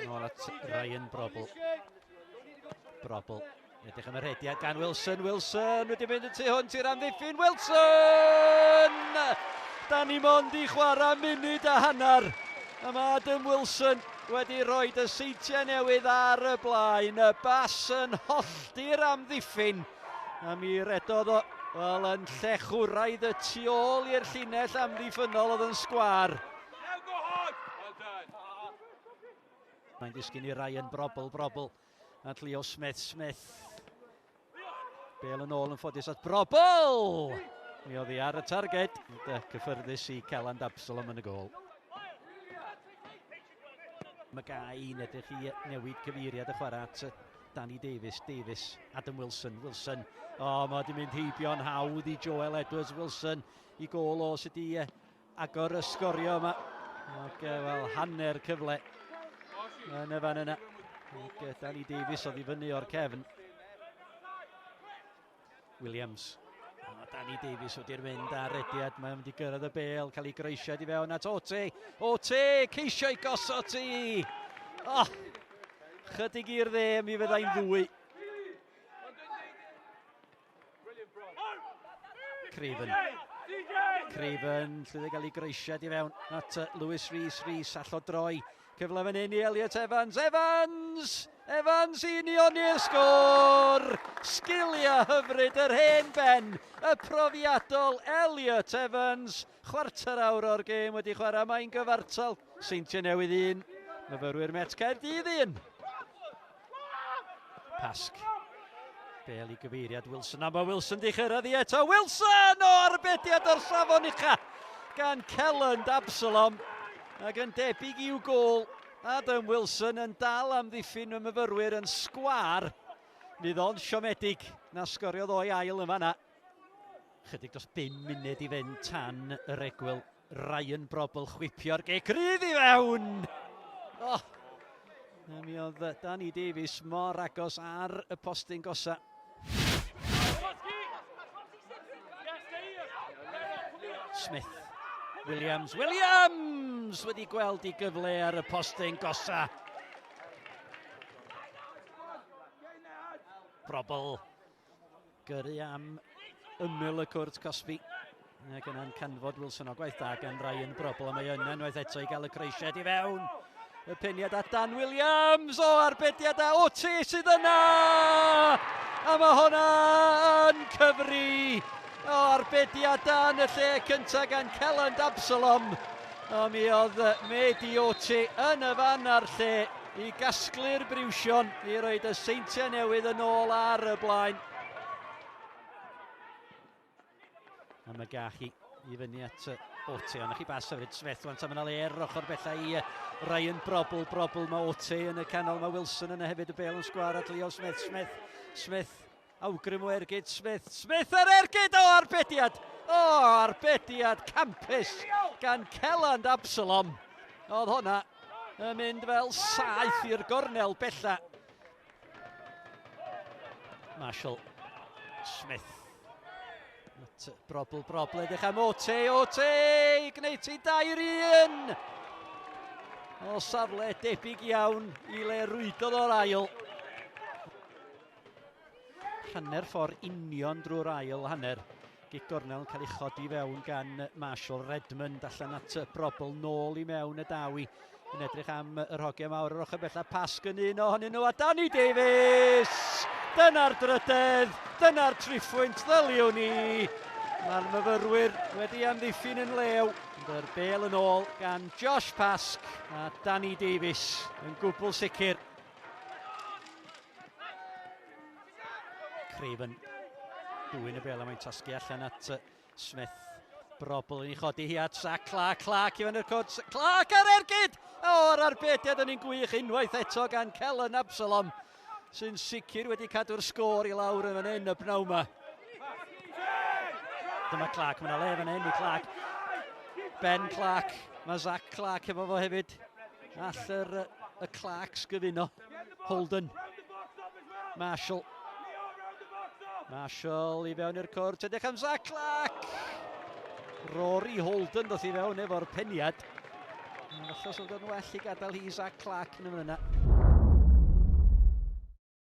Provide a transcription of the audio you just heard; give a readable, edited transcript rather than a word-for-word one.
Nôl at Ryan Brobl. Brobl. Edrych am y rhediad gan Wilson. Wilson wedi mynd y tu hwnt i'r amddiffyn. Wilson! Da ni mond i chwarae munud a hanner. A mae Adam Wilson wedi rhoi y seintiau newydd ar y blaen. Y bas yn hollti'r amddiffyn. A mi redodd o, wel, yn llechwraidd y tu ôl i'r llinell amddiffynnol oedd yn sgwar. Mae'n disgyn i Ryan Brobl, Brobl at Leo Smith, Smith. Bel yn ôl yn ffodus at Brobl! Mi oedd hi ar y targed, ond cyffyrddus i Celand Absalom yn y gôl. Mae Gai'n edrych i newid cyfeiriad y chwarae at Danny Davies, Davies, Adam Wilson, Wilson. O, oh, mae wedi mynd heibio'n hawdd i Joel Edwards, Wilson i gôl o sydd wedi agor y sgorio yma. Ac, wel, hanner cyfle yn y fan yna. Ac Danny Davies oedd i fyny o'r cefn. Williams. O, Danny Davies wedi'r mynd ar rediad. Mae'n mynd i gyrraedd y bel, cael ei groesiad i fewn at Ote. Ote, ceisio i gosod ti! Oh, chydig i'r dde, mi fyddai'n ddwy. Craven. Craven, llwyddo gael ei groesiad i fewn at Lewis Rees. Rees all o droi. Cyfle fan hyn i Elliot Evans. Evans! Evans i unioni'r sgôr! Sgiliau hyfryd yr hen ben, y profiadol Elliot Evans. Chwarter awr o'r gêm wedi chwarae, mae'n gyfartal. Seintiau Newydd 1, myfyrwyr Met Caerdydd 1. Pasg. Bel i gyfeiriad Wilson, a mae Wilson di chyrraedd i eto. Wilson o arbediad o'r safon ucha gan Kelland Absalom. Ac yn debyg i'w gôl, Adam Wilson yn dal amddiffyn y myfyrwyr yn sgwar. Fydd o'n siomedig na sgoriodd o'i ail yn fanna. Chydig dros 5 munud i fynd tan yr egwyl. Ryan Brobl chwipio'r gic rydd i fewn! Oh! A mi oedd Danny Davies mor agos ar y postyn gosa. Smith. Williams. Williams! Wedi gweld i gyfle ar y postyn gosa. Brobl. Gyrru am ymyl y cwrt cosbi. Ac yna'n canfod Wilson o gwaith da gan Ryan Brobl. A mae yna unwaith eto i gael y croesiad i fewn. Y peniad at Dan Williams. O, arbediad a Oti sydd yna! A mae hwnna yn cyfri. O, arbediad da yn y lle cyntaf gan Kelland Absalom. O, mi oedd Medi Oti yn y fan a'r lle i gasglu'r briwsion i roed y Seintiau Newydd yn ôl ar y blaen. A mae Gachi i fyny at Ote, ond chi bas hyfryd Smith, wan tan le ar ochr bella i Ryan Brobl, Brobl, mae Ote yn y canol, mae Wilson yna hefyd, y bel yn sgwar at Leo Smith, Smith, Smith, Awgrym o ergyd Smith. Smith yr ergyd o arbediad! O, arbediad campus gan Celand Absalom. Oedd hwnna yn mynd fel saeth i'r gornel bella. Marshall Smith. At brobl, brobl, edrych am Ote, Ote, gwneud ti dair un! O safle debyg iawn i le rwydodd o'r ail. Hanner ffordd union drwy'r ail hanner. Gic gornel yn cael ei chodi fewn gan Marshall Redmond allan at Brobl nôl i mewn y daw i yn edrych am yr hogiau mawr yr ochr bella Pasg yn un ohonyn nhw a Danny Davies! Dyna'r drydedd, dyna'r triphwynt ddyliwn ni. Mae'r myfyrwyr wedi amddiffyn yn lew. Yr bel yn ôl gan Josh Pasg a Danny Davies yn gwbl sicr. Craven. Dwy'n y bel a mae'n tasgu allan at Smith. Brobl yn ei chodi hi at Zach Clark. Clark i fyny'r cwrt. Clark ar ergyd! O'r arbediad yn un gwych unwaith eto gan Kellen Absalom, sy'n sicr wedi cadw'r sgôr i lawr yn fan hyn y pnawn yma. Dyma Clark, mae'n le fan hyn i Clark. Ben Clark, mae Zach Clark efo fo hefyd. All yr, y Clarks gyfuno. Holden. Marshall. Marshall i fewn i'r cwrt. Edrych am Zach Clark. Rory Holden ddoth i fewn efo'r peniad. Falle os oedd yn well i gadael hi Zach Clark yn y yna.